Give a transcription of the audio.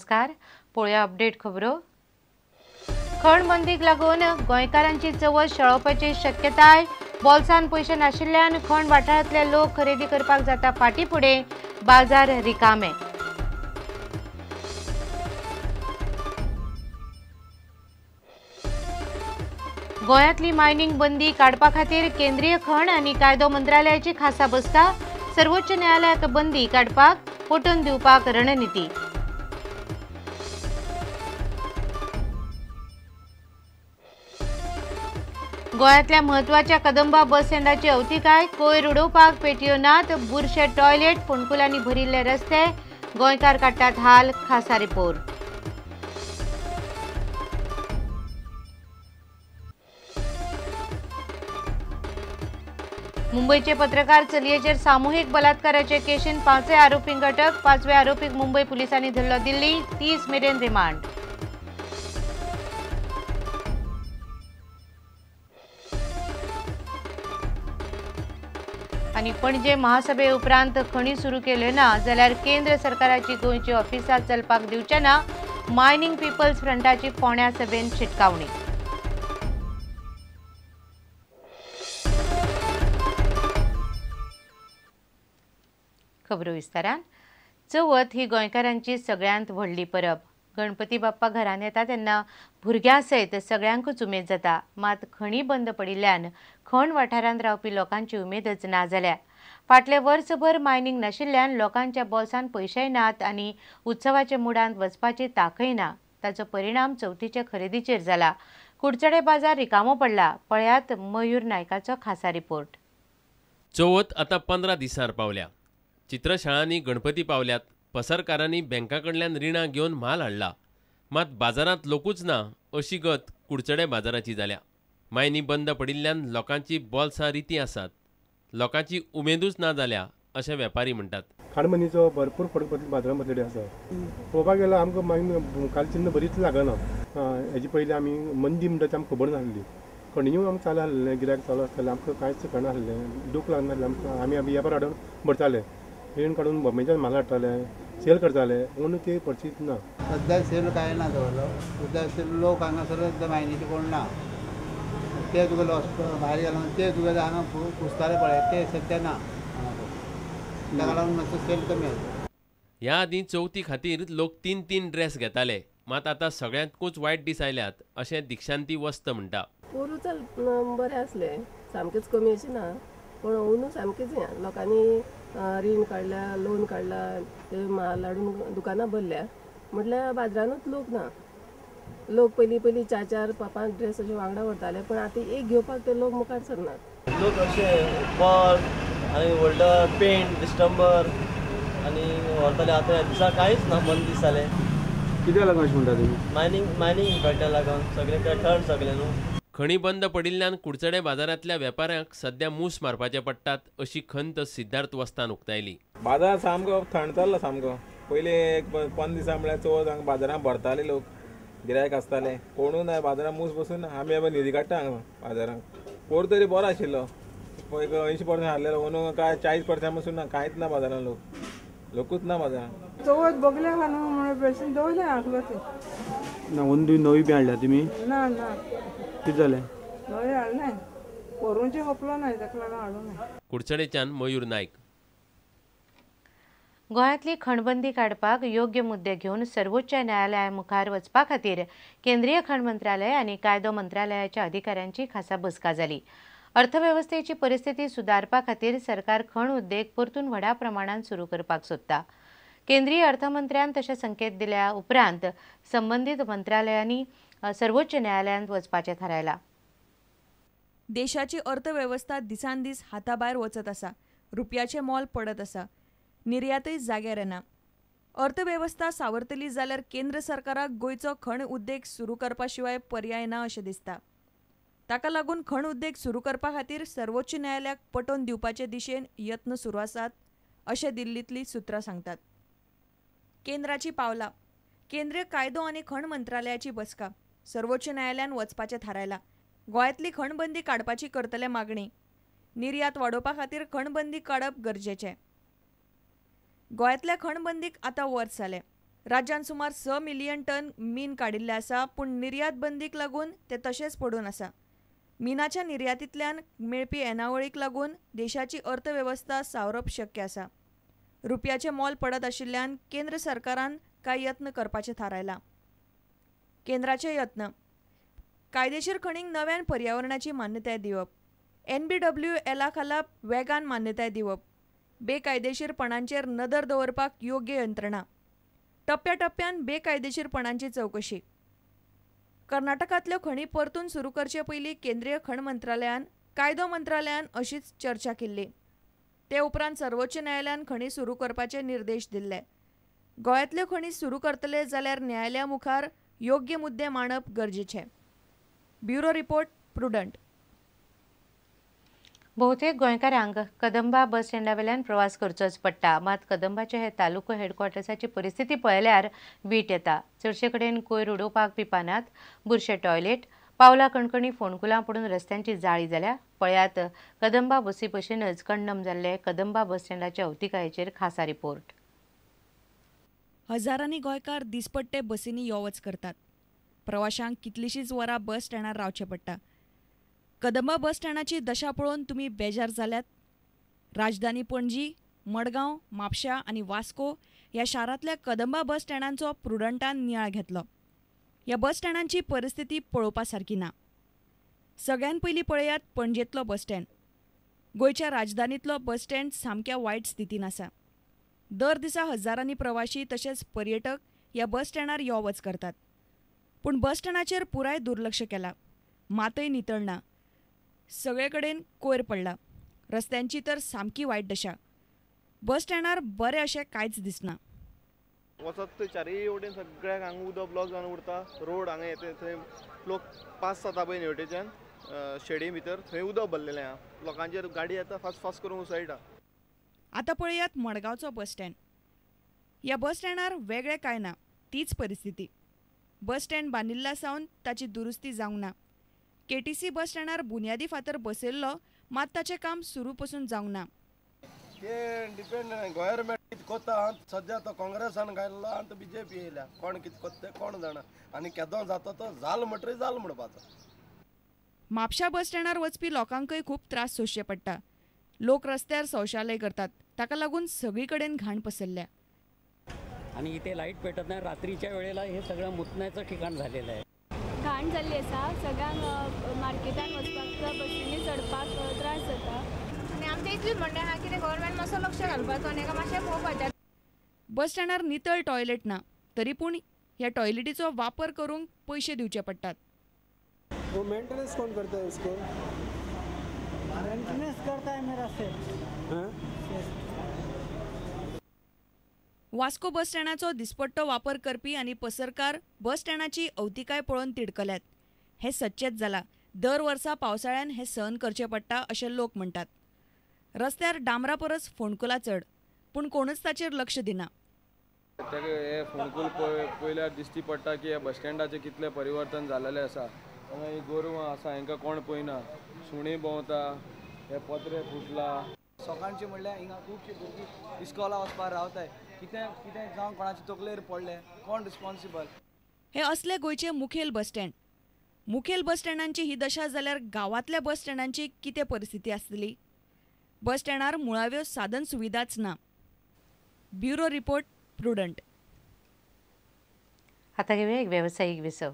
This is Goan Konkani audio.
नमस्कार. पळोवया अपडेट खबरो. खण बंदीक लागून गोंयकारांची चवथ शेळोवपाची शक्यताय. बोल्सान पयशे नाशिल्ल्यान खण वाठारांतले लोक खरेदी करपाक जाता फाटी फुडें, बाजार रिकामे. गोंयांतली मायनिंग बंदी काडपा खातीर केंद्रीय खण आनी कायदो मंत्रालयाची खासा बसका. सर्वोच्च न्यायालयाक बंदी काडपाक पटोवन दिवपाक रणनिती. गोंयांतल्या म्हत्वाच्या कदंबा बस स्टँडाची अवतिकाय. कोयर उडोवपाक पेटयो नात, बुरशे टॉयलेट, फोंडकुलांनी भरिल्ले रस्ते. गोंयकार काडटात हाल. खासा रिपोर्ट. मुंबईचे पत्रकार चलयेचेर सामुहीक बलात्काराचे केशीन 5 आरोपींक अटक. 5व्या आरोपीक मुंबय पुलिसांनी धरलो दिल्ली. 30 मेरेन रिमांड. आनी पणजे महासभे उपरांत खणी सुरू केल्यो ना जाल्यार केंद्र सरकाराची गोंयची ऑफिसां चलपाक दिवचे ना. मायनिंग पिपल्स फ्रंटाची फोंड्या सभेन शिटकावणी. खबरो विस्तारान. चवथ ही गोंयकारांची सगळ्यांत व्हडली परब. गणपती बाप्पा घरान येता तेन्ना भुरग्यां सयत सगळ्यांकूच उमेद जाता. मात खणी बंद पडिल्ल्यान खण वाठारांत रावपी लोकांची उमेदच ना जाल्या. फाटले वर्सभर मायनिंग नाशिल्ल्यान लोकांच्या बोल्सान पयशेय नात आनी उत्सवाच्या मुडांत वचपाची तांकय ना. ताचो परिणाम चवथीचे खरेदीचेर जाला. कुडचडे बाजार रिकामो पडला. पळयात मयूर नायकाचो खासा रिपोर्ट. चवथ आतां 15 दिसांर पावल्या. चित्रशाळांनी गणपती पावल्यात. पसरकारांनी बँका कडल्यान रिणां घेवन म्हाल हाडला. मात बाजारांत लोकूच ना अशी गत कुडचडे बाजाराची जाल्या. मायनी बंद पडिल्ल्यान लोकांची बोल्सां रितीं आसात. लोकांची उमेदूच ना जाल्या अशें वेपारी म्हणटात. खाणबंदीचो भरपूर फरक बाजारांत बसलेली आसा. पळोवपाक गेल्यार आमकां मागीर काल चिन्न बरीच लागना. हेजे पयलीं आमी मंदी म्हणटा ती आमकां खबर नासली. कंटिन्यू आमकां चालू आसलें, गिरायक चालू आसतालें, आमकां कांयच कळना आसलें, दूख लागनासलें आमकां. आमी वेपार हाडून भरताले, रीण काडून बॉम्बेच्यान म्हाल हाडटाले, सेल करताले, म्हणून ते परिस्थिती ना. सद्या सेल कांय ना दवरलो. सद्या सेल लोक हांगासर मायनीचे कोण ना. ते तुका लॉस भायर गेलो ते तुका हांगा पुसताले पळय, ते सद्या ना हांगा. ताका लागून मातसो सेल कमी आसा. ह्या आदीं चवथी खातीर लोक 3-3 ड्रेस घेताले. मात आतां सगळ्यांकूच वायट दीस आयल्यात अशें दीक्षांती वस्त म्हणटा. पोरूं चल बरें आसलें, सामकेंच कमी अशें ना, पूण अंदू सामकेंच हें लोकांनी रीण काडल्या, लोन काडला, ते म्हाल हाडून दुकानां भरल्या. म्हटल्यार बाजारानूच लोक ना. लोक पयलीं पयलीं 4-4, 5-5 ड्रेस अशे वांगडा व्हरताले, पूण आतां एक घेवपाक ते लोक मुखार सरनात. लोक अशे बॉल आनी होल्डर, पेंट, डिस्टंबर आनी व्हरताले. आतां ह्या दिसा कांयच ना, बंद दीस जाले. कित्याक लागून अशें म्हणटा तुमी? मायनींग इफेक्टा लागून सगळें थंड सगळें न्हू. खणी बंद पडिल्ल्यान कुडचडे बाजारांतल्या वेपाऱ्यांक सद्या मूस मारपाचे पडटात अशी खंत सिद्धार्थ वस्तान उक्तायली. बाजार सामको थंड चल्ला सामको. पयलीं एक 15 दिसां म्हळ्यार चवथ हांगा बाजारांत भरताले लोक, गिरायक आसताले. कोणूय ना बाजारांत, मूस बसून आमी आमी न्हिदी काडटा हांगा बाजारांत. पोर तरी बरो आशिल्लो, एक 80% हाडलेलो, अंदू काय 40% पसून ना, कांयच ना बाजारांत. लोक लोकूच ना बाजारांत. चवथ बगले आहा न्हू म्हणून बेसीन दवरले आसलो ते ना. अंदू नवी बी हाडल्या तुमी? ना ना. कितें जालें? नवी हाडलें, पोरूंचे खपलो ना, ताका लागून हाडूं ना. कुडचडेच्यान मयूर नायक. गोंयांतली खणबंदी काडपाक योग्य मुद्दे घेवन सर्वोच्च न्यायालया मुखार वचपा खातीर केंद्रीय खण मंत्रालय आनी कायदो मंत्रालयाच्या अधिकाऱ्यांची खासा बसका जाली. अर्थवेवस्थेची परिस्थिती सुदारपा खातीर सरकार खण उद्देग परतून व्हडा प्रमाणात सुरू करपाक सोदता. केंद्रीय अर्थमंत्र्यान तशे संकेत दिल्या उपरांत संबंदीत मंत्रालयांनी सर्वोच्च न्यायालयांत वचपाचें थारायलां. देशाची अर्थवेवस्था दिसान दीस हाताभायर वचत आसा. रुपयाचें मोल पडत आसा. निर्यातय जाग्यार येना. अर्थवेवस्था सावरतली जाल्यार केंद्र सरकाराक गोंयचो खण उद्देग सुरू करपा शिवाय पर्याय ना अशें दिसता. ताका लागून खण उद्देग सुरू करपा खातीर सर्वोच्च न्यायालयाक पटोवन दिवपाचे दिशेन यत्न सुरू आसात अशें दिल्लींतलीं सुत्रां सांगतात. केंद्राची पावलां. केंद्रीय कायदो आनी खण मंत्रालयाची बसका. सर्वोच्च न्यायालयान वचपाचें थारायलां. गोंयांतली खणबंदी काडपाची करतले मागणी. निर्यात वाडोवपा खातीर खणबंदी काडप गरजेचें. गोंयांतल्या खणबंदीक आतां वर्स जालें. राज्यांत सुमार 6 मिलियन टन मीन काडिल्लें आसा, पूण निर्यात बंदीक लागून तें तशेंच पडून आसा. मिनाच्या निर्यातींतल्यान मेळपी येणावळीक लागून देशाची अर्थवेवस्था सावरप शक्य आसा. रुपयाचें मोल पडत आशिल्ल्यान केंद्र सरकारान कांय यत्न करपाचें थारायलां. केंद्राचे यत्न कायदेशीर खणींक नव्यान पर्यावरणाची मान्यताय दिवप, NBWLA खाला वेगान मान्यताय दिवप, बेकायदेशीरपणांचेर नदर दवरपाक योग्य यंत्रणा, टप्प्याटप्प्यान बेकायदेशीरपणांची चवकशी. कर्नाटकांतल्यो खणी परतून सुरू करचे पयलीं केंद्रीय खण मंत्रालयान कायदो मंत्रालयान अशीच चर्चा केल्ली. ते उपरांत सर्वोच्च न्यायालयान खणी सुरू करपाचे निर्देश दिल्ले. गोंयांतल्यो खणी सुरू करतले जाल्यार न्यायालया मुखार योग्य मुद्दे मांडप गरजेचें. Bureau report, Prudent. बहुतेक गोंयकारांक कदंबा बस स्टँडा वेल्यान प्रवास करचोच पडटा. मात कदंबाचे हे तालुको हेडक्वॉर्टर्साची परिस्थिती पळयल्यार वीट येता. चडशे कडेन कोयर उडोवपाक पिपां नात, बुरशे टॉयलेट, पावला कणकणी फोंडकुलां पडून रस्त्यांची जाळी जाल्या. पळयात कदंबा बसी भशेनच कण्णम जाल्ले कदंबा बस स्टँडाच्या अवतिकायेचेर खासा रिपोर्ट. हजारांनी गोंयकार दिसपट्टे बसींनी यो वच करतात. प्रवाशांक कितलींशींच वरां बस स्टँडार रावचें पडटा. कदंबा बस स्टँडाची दशा पळोवन तुमी बेजार जाल्यात? राजधानी पणजी, मडगांव, म्हापशा आनी वास्को ह्या शारांतल्या कदंबा बस स्टँडांचो प्रुडंटान नियाळ घेतलो. ह्या बस स्टँडांची परिस्थिती पळोवपा सारकी ना. सगळ्यान पयलीं पळयात पणजेंतलो बस स्टँड. गोंयच्या राजधानींतलो बस स्टँड सामक्या वायट स्थितीन आसा. दर दिसा हजारांनी प्रवाशी तशेंच पर्यटक ह्या बस स्टँडार यो वच करतात. पूण बस स्टँडाचेर पुराय दुर्लक्ष केलां. मातय नितळ ना. सगळे कडेन कोयर पडला. रस्त्यांची तर सामकी वायट दशा. बस स्टँडार बरें अशें कांयच दिसना. वचत थंय चारय वटेन सगळ्याक हांगा उदक ब्लॉक जावन उरता. रोड हांगा येता थंय लोक पास जाता पळय हेवटेच्यान शेडी भितर, थंय उदक भरलेलें आहा. लोकांचेर गाडी येता फास्ट फास्ट करून उसळटा. आतां पळयात मडगांवचो बस स्टँड. ह्या बस स्टँडार वेगळें कांय ना, तीच परिस्थिती. बस स्टँड बांदिल्ल्या सावन ताची दुरुस्ती जावंक ना. KTC बस स्टँडार बुन्यादी फातर बसयल्लो, मात ताचें काम सुरू पसून जावंक ना. ते डिपेंड गव्हर्मेंट कितें कोत्ता. सद्या तो काँग्रेसान घायल्लो आनी तो बीजेपी येयल्या. कोण कितें कोत्ता तें कोण जाणा. आनी केदो जाता तो जाल म्हणटरी जाल म्हणपाचो. म्हापशा बस स्टँडार वचपी लोकांकय खूब त्रास सोंसचे पडटा. लोक रस्त्यार शौचालय करतात, ताका लागून सगळी कडेन घाण पसरल्या. आणि इथे लाईट पेटत नाही. रात्रीच्या वेळेला हे सगळं मुतण्याचं ठिकाण झालेलं आहे. घाण जाल्ली आसा. सगळ्यांक मार्केटान वचपाक, बसींनी चडपाक त्रास जाता. आनी आमचें इतलेंच म्हणणें आहा की गव्हर्मेंट मातसो लक्ष घालपाचो आनी हेका मातशें पळोवपाचें. बस स्टँडार नितळ टॉयलेट ना, तरी पूण ह्या टॉयलेटीचो वापर करूंक पयशे दिवचे पडटात. वो मेंटेनेंस कोण करता है उसको? मेंटेनेंस करता है मेरा सेठ. वास्को बस स्टँडाचो दिसपट्टो वापर करपी आनी पसरकार बस स्टँडाची अवतिकाय पळोवन तिडकल्यात. हें सच्चेच जालां. दर वर्सा पावसाळ्यान हें सहन करचें पडटा अशें लोक म्हणटात. रस्त्यार डांबरा परस फोंडकुलां चड, पूण कोणूच ताचेर लक्ष दिना. ताका हे फोंडकूल पळयल्यार दिश्टी पडटा की ह्या बस स्टँडाचें कितलें परिवर्तन जाल्लें आसा. हांगा ही गोरवां आसा, हांकां कोण पळयना. सुणीं भोंवता, हे पत्रे फुटला. सकाळचें म्हणल्यार हिंगा खुबशीं भुरगीं इस्कॉला वचपाक रावताय. कितें कितें जावं कोणाचे तकलेर पडलें, कोण रिस्पॉन्सिबल? हे असले गोंयचे मुखेल बस स्टँड. मुखेल बस स्टँडांची ही दशा जाल्यार गांवांतल्या बस स्टँडांची कितें परिस्थिती आसतली? बस स्टँडार मुळाव्यो साधन सुविधाच ना. Bureau report, Prudent. आता घेऊया एक व्यावसायिक विसव.